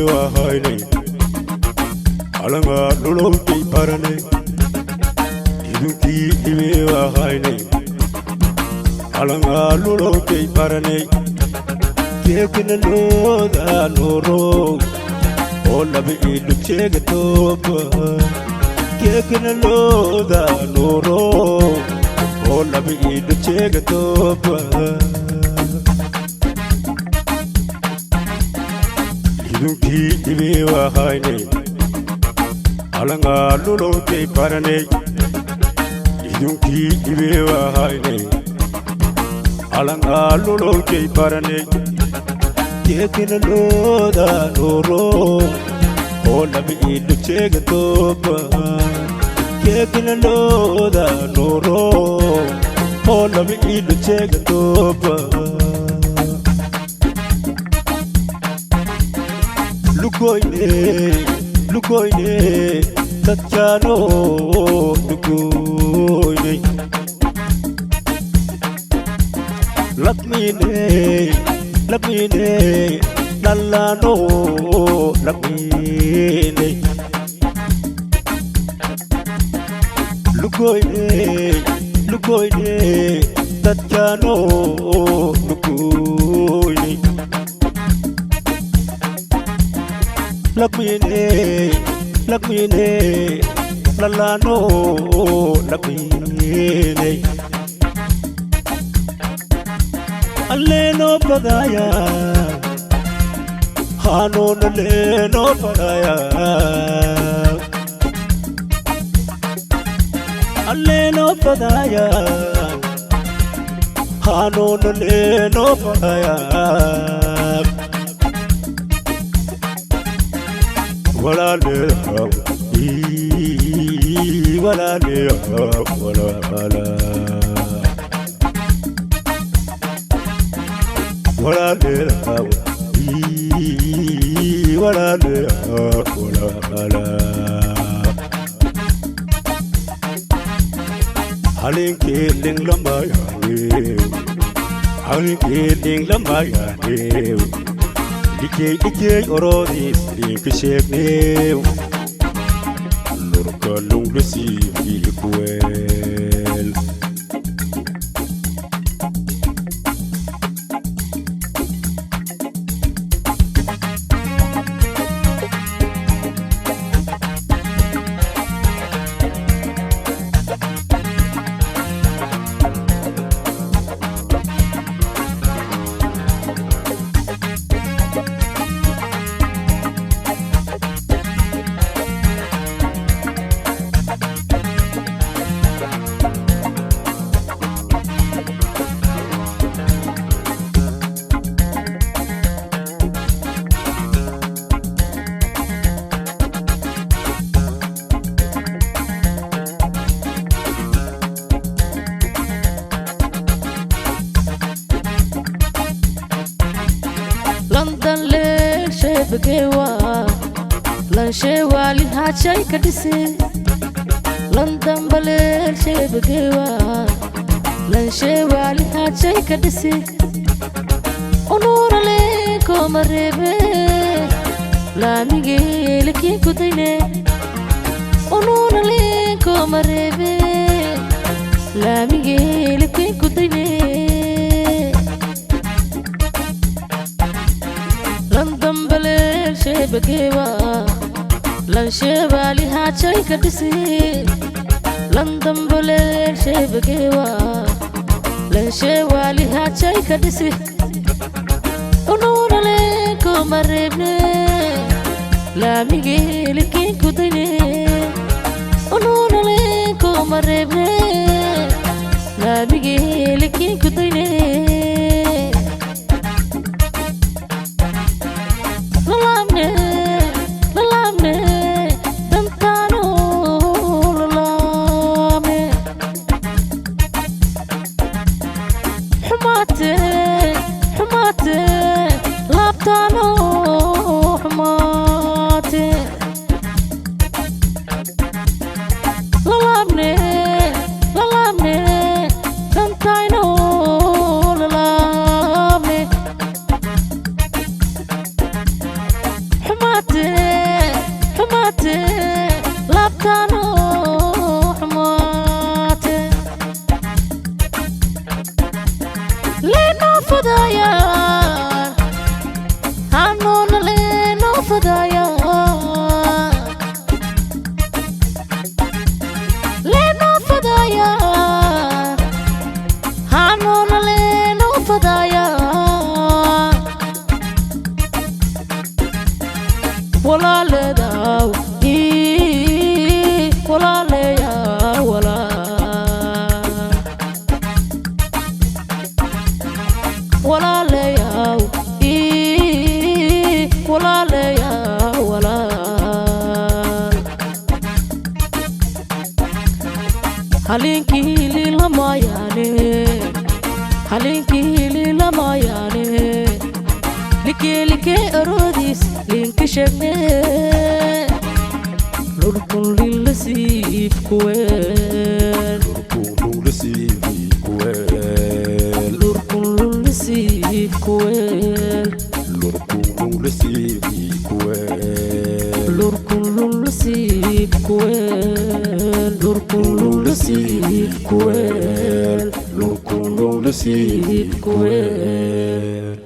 Wahaynay alanga lulowkay baranay idunkii dhibi wahaynay alanga lulowkay baranay keekina looda nooro oo laba idhubjeega tooba keekina looda nooro oo laba idhubjeega tooba idunkii dhibi wahaynay alanga lulowkay baranay idunkii dhibi wahaynay alanga lulowkay baranay keekina looda nooro oo laba idhubjeega tooba keekina looda nooro oo laba idhubjeega tooba lugoyne lugoyne dadkaano lugoyne laqmiine laqmiine dhallaano laqmiine lugoyne lugoyne dadkaano lugoyne laqmiine laqmiine dhallaano laqmiine alleenoo badaya hanuun alleenoo badaya alleenoo badaya hanuun alleenoo badaya walaaleeyaw walaaleeyaw walaala walaaleeyaw walaaleeyaw walaala halinkii linglamayaanew halinkii linglamayaanew dhikey dhikey oroodiis linka sheegnew lurka lunglasiib ilkuweel London leelsheebagewa lansheewali haajay ka dhise London baleelsheebagewa lansheewali haajay ka dhise unuurale komareebe laamigeelakii kudayne unuurale komareebe laamigeelakii kudayne London baleelsheebagewa lansheewali haajay ka dhise London baleelsheebagewa lansheewali haajay ka dhise unuurale komareebne laamigeelakii kudayne unuurale komareebne laamigeelakii kudayne lalaabne lalaabne dantaano lalaabne xumaate xumaate laabtaano xumaate lalaabne lalaabne dantayno lalaabne Fadayaan hanoona leenoo fadayaan leenoo fadayaan hanoona leenoo fadayaan walaaleedaw ii walaaleeyaa walaal walaalayaw ii walaalayaw walaal halinkii lilamayaane halinkii lilamayaane likee likee aroodiis linka sheegne lurkun lilasiib kuweel Lurkunlulasiibkuweel. Lurkun lilasiib kuweel. Lurkunlulasiibkuweel. Lurkun lilasiib kuweel lurkun lilasiib kuweel. Lurkunlulasiibkuweel.